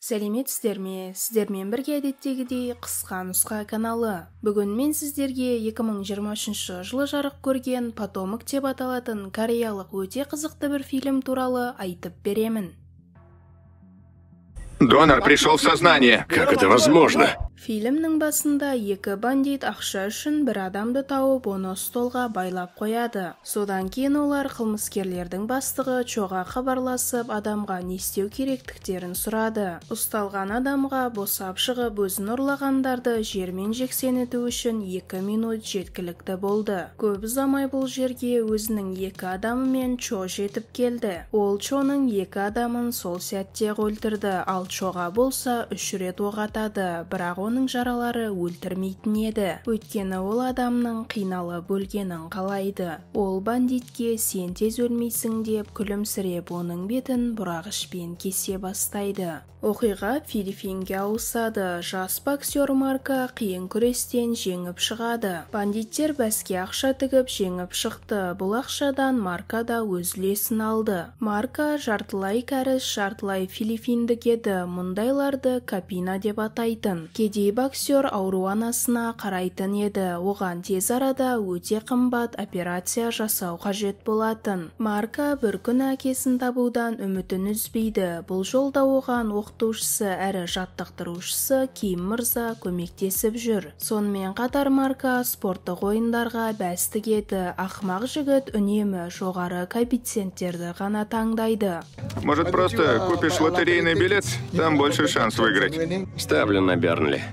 Сәлеметсіздер ме? Сіздермен бірге әдеттегідей «Қысқа нұсқа» каналы. Бүгін мен сіздерге 2023 жылы жарық көрген «Потомок» деп аталатын кореялық өте қызықты бір фильм туралы айтып беремін. Донор пришел в сознание. Как это возможно? Фильмнің басында екі бандит ақша үшін бір адамды тауып, оны столға байлап қояды. Содан кейін олар қылмыскерлердің бастығы Чоға хабарласып, адамға не істеу керектіктерін сұрады. Ұсталған адамға босап шығып, өзін ұрлағандарды жермен жексен ету үшін 2 минут жеткілікті болды. Көп ұзамай бұл жерге өзінің екі адамымен Чо жетіп келді. Ол Чоның екі адамын сол сәтте өлтірді, ал Чоға болса үш рет оқ атады, бірақ оның жаралары өлтірмейтін еді, өйткені ол адамның қиналып өлгенін қалайды. Ол бандитке «Сен тез өлмейсің» деп күлімсіреп, оның бетін бұрағышпен кесе бастайды. Оқиға Филиппинге ауысады. Жас боксер Марка қиын күрестен жеңіп шығады. Бандиттер бәске ақша тігіп, жеңіп шықты. Бұл ақшадан Марка да өз үлесін алды. Марка жартылай кәріс, жартылай филиппиндік еді. Мұндайларды капина деп атайтын. Кедей боксер ауру анасына қарайтын еді. Оған тез арада өте қымбат операция жасау қажет болатын. Марка бір күні әкесін табудан үмітін үзбейді. Бұл жолда оған оқытушысы әрі жаттықтырушысы Ким мырза көмектесіп жүр. Сонымен қатар Марка спорттық ойындарға бәс тігеді. Ақымақ жігіт үнемі жоғары коэффициенттерді ғана таңдайды. Может, просто купишь лотерейный билет? Там больше шанс выиграть. Ставлю на Бернли.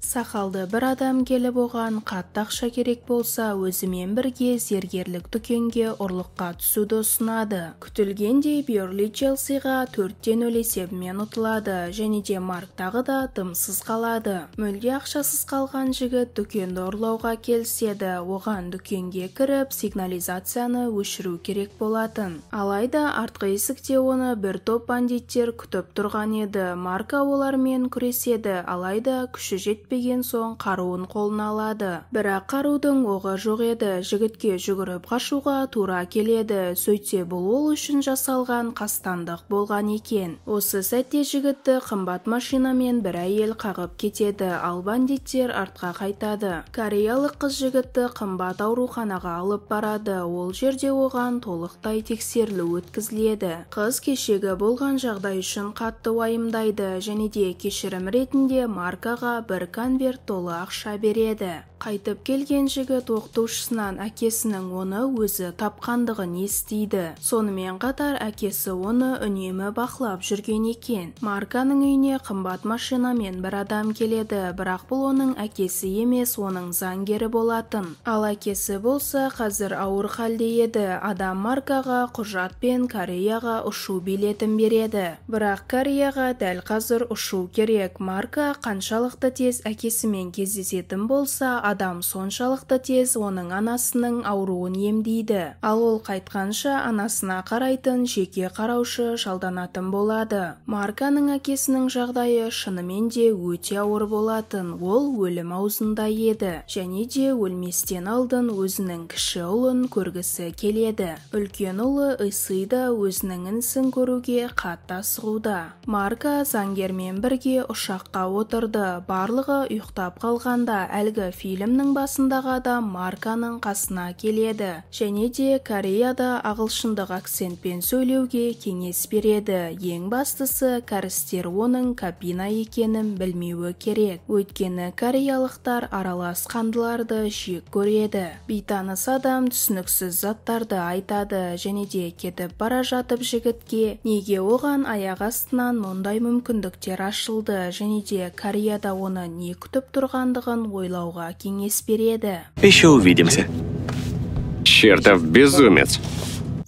Сақалды бір адам келіп, оған қатты ақша керек болса, өзімен бірге зергерлік дүкенге ұрлыққа түсуді ұсынады. Күтілгендей, Бернли Челсиға 4-0 есебімен ұтылады және де Марк тағы да дымсыз қалады. Мүлде ақшасыз қалған жігіт дүкенді ұрлауға келіседі. Оған дүкенге кіріп, сигнализацияны өшіру керек болатын. Алайда артқы есікте оны бір топ бандиттер күтіп тұрған еді. Марка олармен күреседі, алайда күші жетпеген соң қаруын қолына алады. Бірақ қарудың оғы жоқ еді. Жігітке жүгіріп қашуға тура келеді. Сөйтсе, бұл ол үшін жасалған қастандық болған екен. Осы сәтте жігітті қымбат машинамен бір әйел қағып кетеді, ал бандиттер артқа қайтады. Кореялық қыз жігітті қымбат ауруханаға алып барады. Ол жерде оған толықтай тексерілу өткізіледі. Қыз кешегі болған жағдай үшін қатты уайымдайды және де кешірім ретінде Маркаға бір конверт толы ақша береді. Қайтып келген жігіт оқытушысынан әкесінің оны өзі тапқандығын естиді. Сонымен қатар әкесі оны үнемі бақылап жүрген екен. Марканың үйіне қымбат машинамен бір адам келеді, бірақ бұл оның әкесі емес, оның заңгері болатын. Ал әкесі болса қазір ауыр халде еді. Адам Маркаға құжат пен Кореяға ұшу билетін береді. Бірақ Кореяға дәл қазір ұшу керек. Марка қаншалықты тез әкесімен кездесетін болса, адам соншалықты тез оның анасының ауруын емдейді. Ал ол қайтқанша анасына қарайтын жеке қараушы жалданатын болады. Марканың әкесінің жағдайы шынымен де өте ауыр болатын. Ол өлім аузында еді және де өлместен алдын өзінің кіші ұлын көргісі келеді. Үлкен ұлы Исы да өзінің інісін көруге қатты асығуда. Марка заңгермен бірге ұшаққа отырды. Барлығы ұйықтап қалғанда, әлгі фильмнің басындағы адам Марканың қасына келеді және де Кореяда ағылшындық акцентпен сөйлеуге кеңес береді. Ең бастысы, кәрістер оның капина екенін білмеуі керек, өйткені кореялықтар аралас қандыларды жек көреді. Бейтаныс адам түсініксіз заттарды айтады және де кетіп бара жатып жігітке неге оған аяқ астынан мұндай мүмкіндіктер ашылды және де Кореяда оны не күтіп тұрғандығын ойлауға кеңес береді. Еще увидимся. Чертов безумец.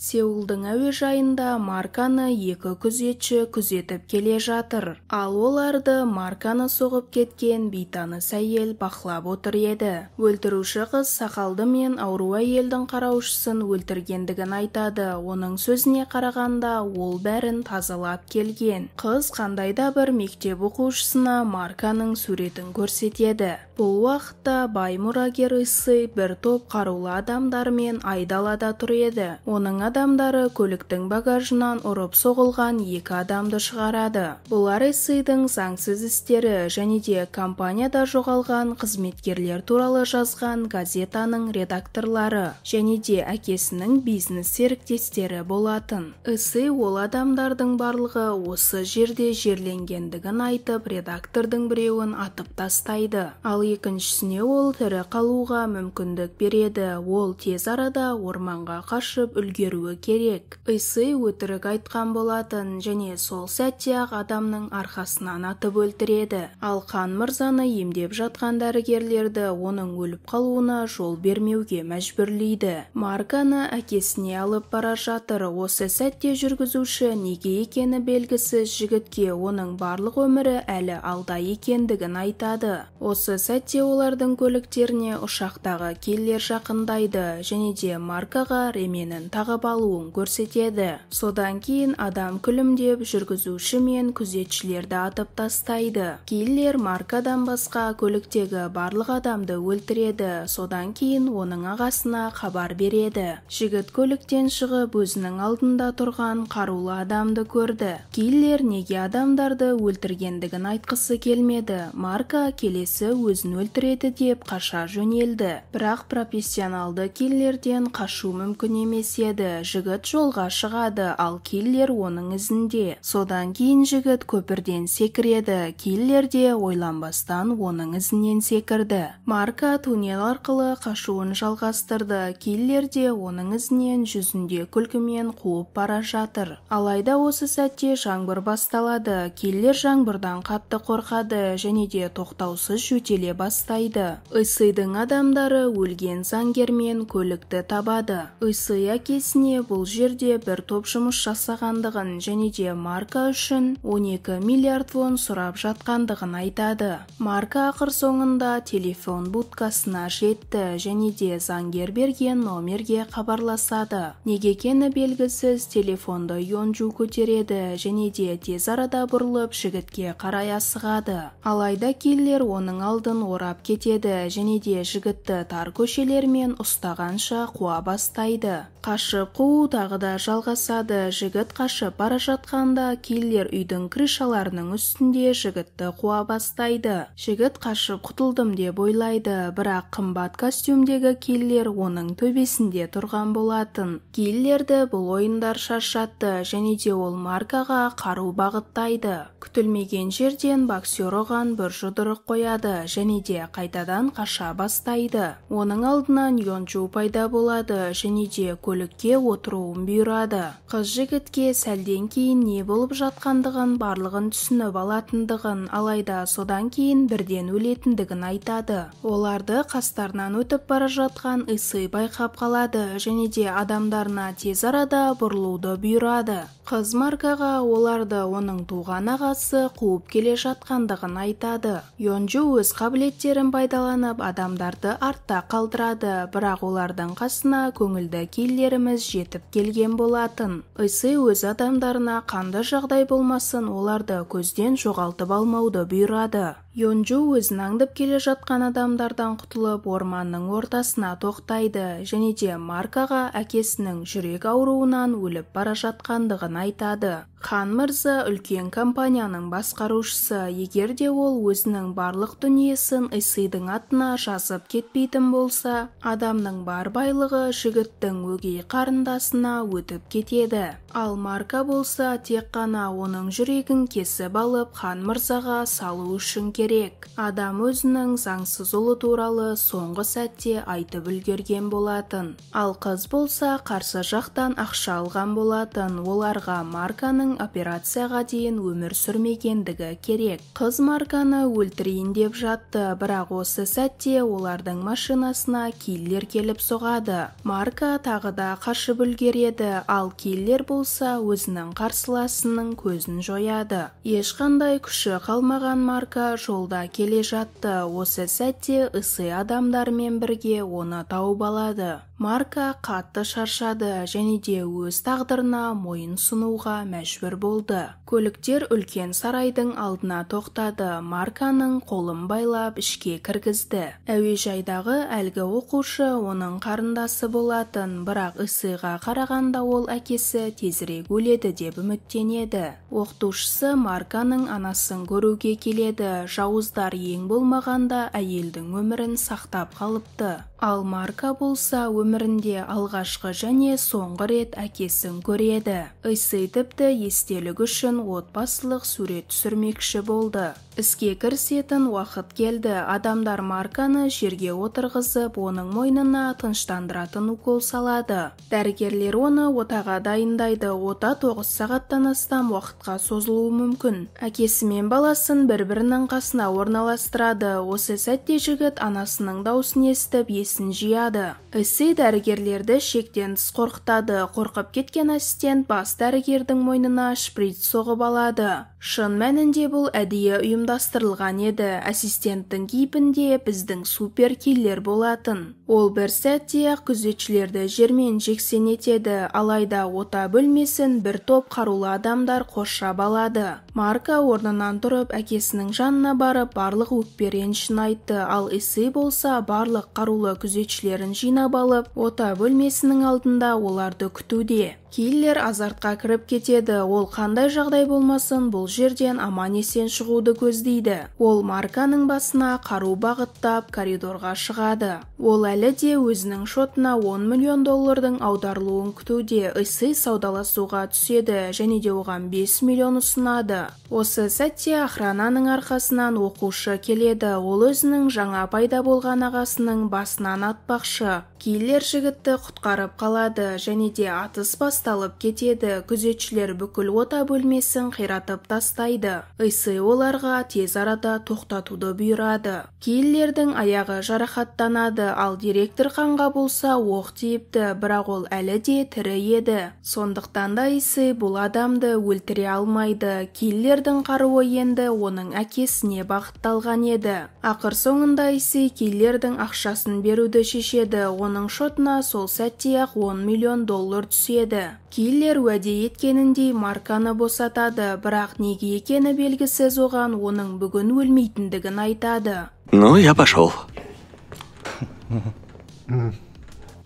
Сеулдің әуежайында Марканы екі күзетші күзетіп келе жатыр. Ал оларды Марканы соғып кеткен бейтаныс әйел бақылап отыр еді. Өлтіруші қыз сақалды мен ауру әйелдің қараушысын өлтіргендігін айтады. Оның сөзіне қарағанда, ол бәрін тазалап келген. Қыз қандай да бір мектеп оқушысына Марканың суретін көрсетеді. Бұл уақытта бай мұрагер Исый бір топ қарулы адамдармен айдалада тұр еді. Оның адамдары көліктің багажынан ұрып соғылған екі адамды шығарады. Бұлар Исыйдың заңсыз істері және де компанияда жоғалған қызметкерлер туралы жазған газетаның редакторлары және де әкесінің бизнес серіктестері болатын. Исый ол адамдардың барлығы осы жерде жерленгендігін айтып, редактордың біреуін атып тастайды. Ал екіншісіне ол тірі қалуға мүмкіндік береді. Ол тез арада орманға қашып үлгеруі керек. Исый өтірік айтқан болатын және сол сәтте-ақ адамның арқасынан атып өлтіреді. Ал Хан мырзаны емдеп жатқан дәрігерлерді оның өліп қалуына жол бермеуге мәжбүрлейді. Марканы әкесіне алып бара жатыр. Осы сәтте жүргізуші неге екені белгісіз жігітке оның барлық өмірі әлі алда екендігін айтады. Осы сәтте олардың көліктеріне ұшақтағы киллер жақындайды және де Маркаға ременін тағып алуын көрсетеді. Содан кейін адам күлімдеп жүргізуші мен күзетшілерді атып тастайды. Киллер Маркадан басқа көліктегі барлық адамды өлтіреді. Содан кейін оның ағасына хабар береді. Жігіт көліктен шығып өзінің алдында тұрған қарулы адамды көрді. Киллер неге адамдарды өлтіргендігін айтқысы келмеді. Марка келесі өзін өлтіреді деп қаша жөнелді. Бірақ профессионалды киллерден қашу мүмкін емес еді. Жігіт жолға шығады, ал киллер оның ізінде. Содан кейін жігіт көпірден секіреді. Киллер де ойланбастан оның ізінен секірді. Марка туннель арқылы қашуын жалғастырды. Киллер де оның ізінен жүзінде күлкімен қуып бара жатыр. Алайда осы сәтте жаңбыр басталады. Киллер жаңбырдан қатты қорқады және де тоқтаусыз жөтеле бастайды. Исыйдың адамдары өлген заңгермен көлікті табады. Исый әкесіне бұл жерде бір топ жұмыс жасағандығын және де Марка үшін 12 миллиард вон сұрап жатқандығын айтады. Марка ақыр соңында телефон будкасына жетті және де заңгер берген номерге хабарласады. Неге екені белгісіз телефонды Йонджу көтереді және де тез арада бұрылып жігітке қарай асығады. Алайда киллер оның алдын орап кетеді және де жігітті тар көшелермен ұстағанша қуа бастайды. Қашып қуу тағы да жалғасады. Жігіт қашып бара жатқанда киллер үйдің крышаларының үстінде жігітті қуа бастайды. Жігіт қашып құтылдым деп ойлайды, бірақ қымбат костюмдегі киллер оның төбесінде тұрған болатын. Киллерді бұл ойындар шаршатты және де ол Маркаға қару бағыттайды. Күтілмеген жерден боксер оған бір жұдырық қояды және де қайтадан қаша бастайды. Оның алдынан Йонджу пайда болады және де көлікке отыруын бұйырады. Қыз жігітке сәлден кейін не болып жатқандығын барлығын түсініп алатындығын, алайда содан кейін бірден өлетіндігін айтады. Оларды қастарынан өтіп бара жатқан Исый байқап қалады және де адамдарына тез арада бұрылуды бұйырады. Қыз Маркаға оларды оның туған ағасы қуып келе жатқандығын айтады. Йонджу өз қабілеттерін пайдаланып адамдарды артта қалдырады, бірақ олардың қасына көңілді киллеріміз жетіп келген болатын. Исый өз адамдарына қандай жағдай болмасын оларды көзден жоғалтып алмауды бұйырады. Йонджу өзін аңдып келе жатқан адамдардан құтылып орманның ортасына тоқтайды және де Маркаға әкесінің жүрек ауруынан өліп бара жатқандығын айтады. Хан мырза үлкен компанияның басқарушысы, егер де ол өзінің барлық дүниесін Исыйдың атына жазып кетпейтін болса, адамның бар байлығы жігіттің өгей қарындасына өтіп кетеді. Ал Марка болса тек қана оның жүрегін кесіп алып Хан мырзаға салу үшін керек. Адам өзінің заңсыз ұлы туралы соңғы сәтте айтып үлгерген болатын. Ал қыз болса қарсы жақтан ақша алған болатын. Оларға Марканың операцияға дейін өмір сүрмегендігі керек. Қыз Марканы өлтірейін деп жатты, бірақ осы сәтте олардың машинасына киллер келіп соғады. Марка тағы да қашып үлгереді, ал киллер болса өзінің қарсыласының көзін жояды. Ешқандай күші қалмаған Марка жолда келе жатты. Осы сәтте Исый адамдармен бірге оны тауып алады. Марка қатты шаршады және де өз тағдырына мойын сұнуға мәжбүр болды. Көліктер үлкен сарайдың алдына тоқтады. Марканың қолын байлап ішке кіргізді. Әуежайдағы әлгі оқушы оның қарындасы болатын, бірақ Исыға қарағанда ол әкесі тезірек өледі деп үміттенеді. Оқытушысы Марканың анасын көруге келеді. Жауыздар ең болмағанда әйелдің өмірін сақтап қалыпты. Ал Марка болса өмірінде алғашқы және соңғы рет әкесін көреді. Исы тіпті естелік үшін отбасылық сурет түсірмекші болды. Іске кірісетін уақыт келді. Адамдар Марканы жерге отырғызып, оның мойнына тыныштандыратын укол салады. Дәрігерлер оны отаға дайындайды. Ота 9 сағаттан астам уақытқа созылуы мүмкін. Әкесі мен баласын бір-бірінің қасына орналастырады. Осы сәтте жігіт анасының даусын естіп, есін жияды. Исы дәрігерлерді шектен тыс қорқытады. Қорқып кеткен ассистент бас дәрігердің мойнына шприц соғып алады. Шын мәнінде бұл әдейі ұйымдастырылған еді. Ассистенттің кейпінде біздің супер киллер болатын. Ол бір сәтте-ақ күзетшілерді жермен жексен етеді. Алайда ота бөлмесін бір топ қарулы адамдар қоршап алады. Марка орнынан тұрып әкесінің жанына барып барлық өкпе ренішін айтты. Ал Исы болса барлық қарулы күзетшілерін жинап алып, ота бөлмесінің алдында оларды күтуде. Киллер азартқа кіріп кетеді. Ол қандай жағдай болмасын бұл жерден аман-есен шығуды көздейді. Ол Марканың басына қару бағыттап коридорға шығады. Ол әлі де өзінің шотына 10 миллион доллардың аударылуын күтуде. Исы саудаласуға түседі және де оған 5 миллион ұсынады. Осы сәтте охрананың арқасынан оқушы келеді. Ол өзінің жаңа пайда болған ағасының басынан атпақшы. Киллер жігітті құтқарып қалады және де атыс басталып кетеді. Күзетшілер бүкіл ота бөлмесін қиратып тастайды. Исы оларға тез арада тоқтатуды бұйырады. Киллердің аяғы жарақаттанады, ал директор қанға болса оқ тиіпті, бірақ ол әлі де тірі еді. Сондықтан да Исы бұл адамды өлтіре алмайды. Киллердің қаруы енді оның әкесіне бағытталған еді. Ақыр соңында Исы киллердің ақшасын беруді шешеді. Оның шотына сол сәтте-ақ 10 миллион доллар түседі. Киллер уәде еткеніндей Марканы босатады, бірақ неге екені белгісіз оған оның бүгін өлмейтіндігін айтады. Ну, я пошел.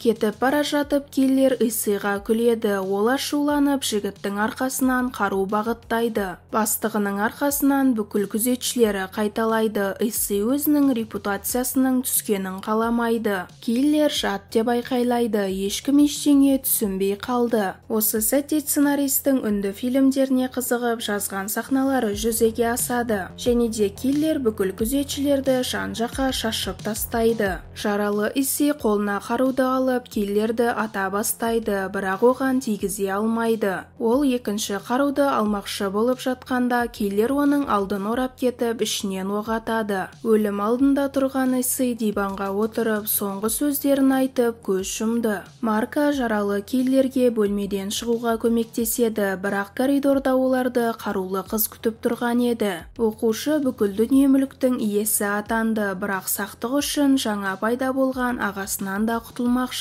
Кетіп бара жатып киллер Исыға күледі. Ол ашуланып жігіттің арқасынан қару бағыттайды. Бастығының арқасынан бүкіл күзетшілері қайталайды. Исы өзінің репутациясының түскенін қаламайды. Киллер жат деп айқайлайды. Ешкім ештеңе түсінбей қалды. Осы сәтте сценаристің үнді фильмдеріне қызығып жазған сахналары жүзеге асады. Және де киллер бүкіл күзетшілерді жан-жаққа шашып тастайды. Жаралы Исы қолына қаруды алып киллерді ата бастайды, бірақ оған тигізе алмайды. Ол екінші қаруды алмақшы болып жатқанда киллер оның алдын орап кетіп, ішінен оқ атады. Өлім алдында тұрған Исы диванға отырып, соңғы сөздерін айтып, көз жұмды. Марка жаралы киллерге бөлмеден шығуға көмектеседі, бірақ коридорда оларды қарулы қыз күтіп тұрған еді. Оқушы бүкіл дүние-мүліктің иесі атанды, бірақ сақтық үшін жаңа пайда болған ағасынан да құтылмақшы.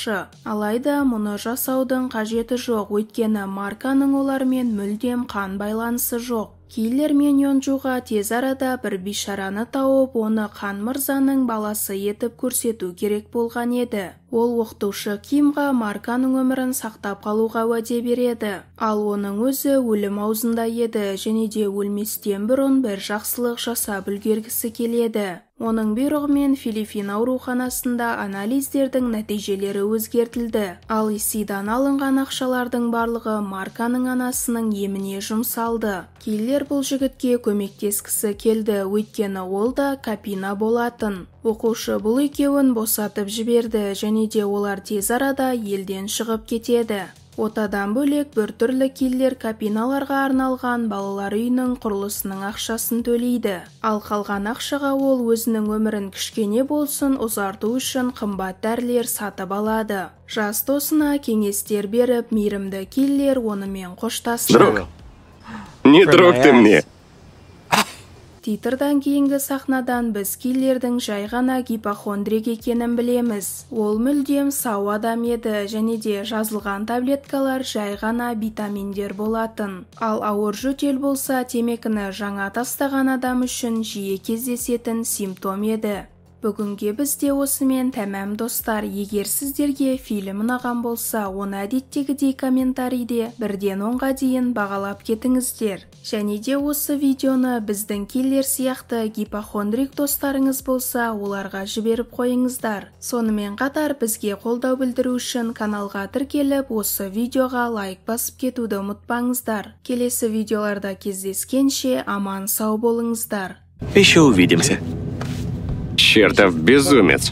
Алайда мұны жасаудың қажеті жоқ, өйткені Марканың олармен мүлдем қан байланысы жоқ. Киллер мен Йонджуға тез арада бір бейшараны тауып, оны қан мырзаның баласы етіп көрсету керек болған еді. Ол оқытушы Кимға Марканың өмірін сақтап қалуға уәде береді. Ал оның өзі өлім аузында еді және де өлместен бұрын бір жақсылық жасап үлгергісі келеді. Оның бұйрығымен Филиппин ауруханасында анализдердің нәтижелері өзгертілді. Ал Исидан алынған ақшалардың барлығы Марканың анасының еміне жұмсалды. Киллер бұл жігітке көмектескісі келді, өйткені ол да капина болатын. Оқушы бұл екеуін босатып жіберді және де олар тез арада елден шығып кетеді. Отадан бөлек бір түрлі киллер капиналарға арналған балалар үйінің құрылысының ақшасын төлейді. Ал қалған ақшаға ол өзінің өмірін кішкене болсын ұзарту үшін қымбат дәрілер сатып алады. Жас досына кеңестер беріп, мейірімді киллер онымен қоштасты. Друг, не друг ты мне. Титрдан кейінгі сахнадан біз киллердің жай ғана гипохондрик екенін білеміз. Ол мүлдем сау адам еді және де жазылған таблеткалар жай ғана витаминдер болатын. Ал ауыр жөтел болса, темекіні жаңа тастаған адам үшін жиі кездесетін симптом еді. Бүгінге бізде осымен тәмам, достар. Егер сіздерге фильм ұнаған болса, оны әдеттегідей комментарийде 1-ден 10-ға дейін бағалап кетіңіздер. Және де осы видеоны біздің киллер сияқты гипохондрик достарыңыз болса, оларға жіберіп қойыңыздар. Сонымен қатар бізге қолдау білдіру үшін каналға тіркеліп, осы видеоға лайк басып кетуді ұмытпаңыздар. Келесі видеоларда кездескенше аман сау болыңыздар. Еще увидимся. Чертов безумец.